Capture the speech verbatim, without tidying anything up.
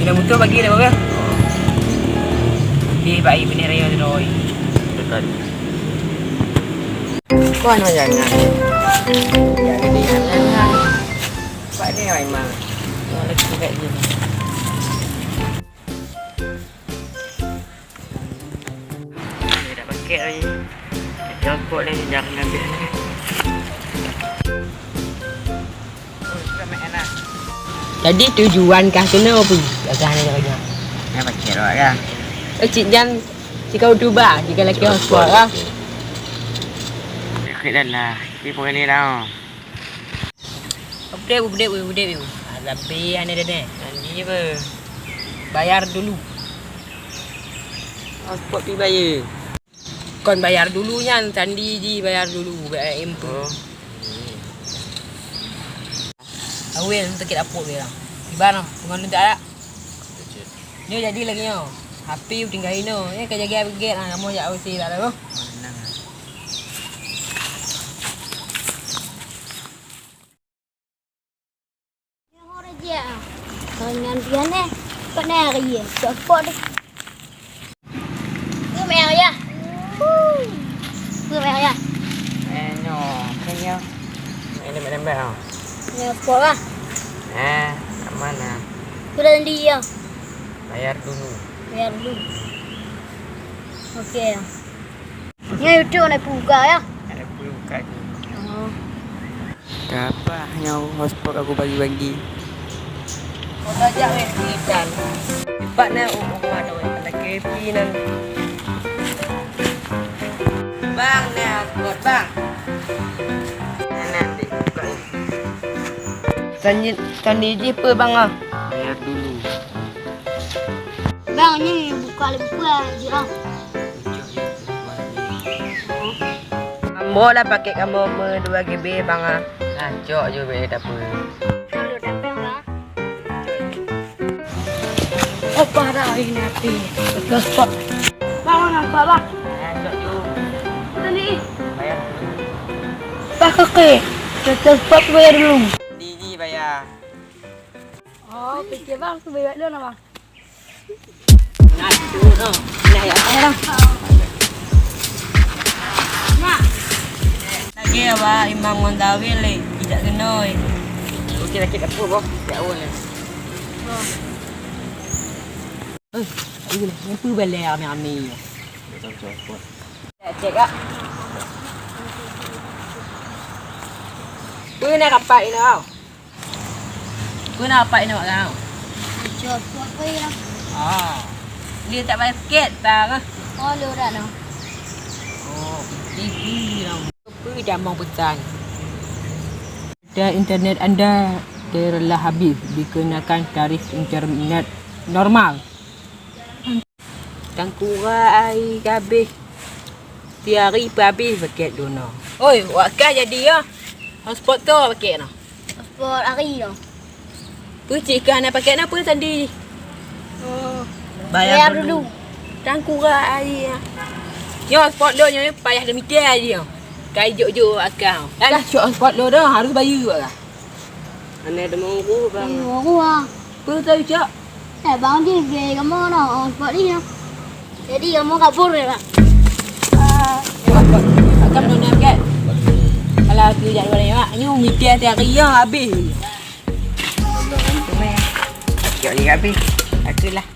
Bila mutu bagi dah, Bang. Di bayi benih raya tu, Roy. Dekat. Kau anak jangan. Ya, jadi jangan. Pak ni, Roy, Mang. Yang lagi baik ni. Dia dah pakai lagi. Jangkut ni, jangan ambil. Jadi tujuan kah keunoe peue? Agak hana jaga. Nyan pakai awak kah? Eh, cit nyan, cit kau tuba, cit kau laki hotspot kah? Ikut dah lah. Ni pengani dah. Update, update, update, update. Azab hana dah deh. Nanti apa? Bayar dulu. Hotspot pi bayar. Kon bayar dulu nyan, sandi jih bayar dulu, B A M tu. Oh. Awel, sakét apot dia. Iban, pengen minta tak? Nyoe jadi lagi nyoe. H P tinggai inoe. Eh, ka jaga beugét ah, kamoe jak O C tak tahu. Nyan ho rajia. Kon nyan pian eh. Kon nyan rajia. Copot deh. Peue mè ayah? Peue mè ayah? Eh, nyoe, keu nyoe. Ini mè nembak ah. Nyoe pot lah. Eh, aman ah. Sudah sendiri ya. Bayar dulu. Bayar dulu. Oke. Nyoe YouTube nak buka ya. Ada buka je. Oh. Kapah nyoe hotspot aku bagi-bagi. Kau tajak weh, ikan. Cepat na, oh, oh, mana weh, ada kepi nan. Bang, na hotspot, Bang. Nana, dek, buka ni. Tani, tani ji pe, Bang, ah? Bayar dulu. Bang, ni buka lebih kurang je, ah. Ambo lah paket kamoe meudua G B, Bang, ah. Ah, cok je, B, tak apa. Kalau dapat, Bang. Apa dah ini api? Gaspot. Bang, nampak, Bang. Ah, cok je. Tadi. Bayar. Bang, kekek. Gaspot bayar dulu. Digi bayar. Oh, pikir Bang, tu bayar dulu, Bang. Nah, tu, no. Nah, ya, eh, dah. Lagi ya, Pak, Imam ngon Dawil, eh, tidak kenoi. Okey, lagi dapur, boh. Ya, awal, eh. Eh, ayo lah, kenapa balai rame-rame? Ya, cek, Kak. Pernah rapat ini, tau? Peue na apai nyoe kau? Copot weh lah. Ah. Dia tak bayar sikit, tak kah? Oh, lu dah noh. Oh, gigi lah. Peue jamong pesan? Data internet anda telah habis dikenakan tarif internet normal. Tangkura ai habéh. Tiari peuhabéh paket dua noe. Oi, wak kah jadi ya? Hotspot tu paket noh. Hotspot hari tu. Peue cit kah na paket na peue sandi? Oh. Bayar dulu. Tangkura ai ya. Nyoe hotspot lo nyoe payah demikian aja. Kai jok-jok akal. Dah cok hotspot lo dah harus bayu lah. Aneuk deungoe guru, Bang. Deungoe guru, ah. Peue teuh, Cok? Eh, Bang Ji, bèe kamoe na, oh, spot ni, ah. Jadi, kamoe kabur, ya, Bang? Ah. Eh, Bang, Bang. Akam dona, kan? Kalau aku jak luar ni, Mak, nyu mikir tiap hari, ya, habis. Jak ni habis. Aku lah.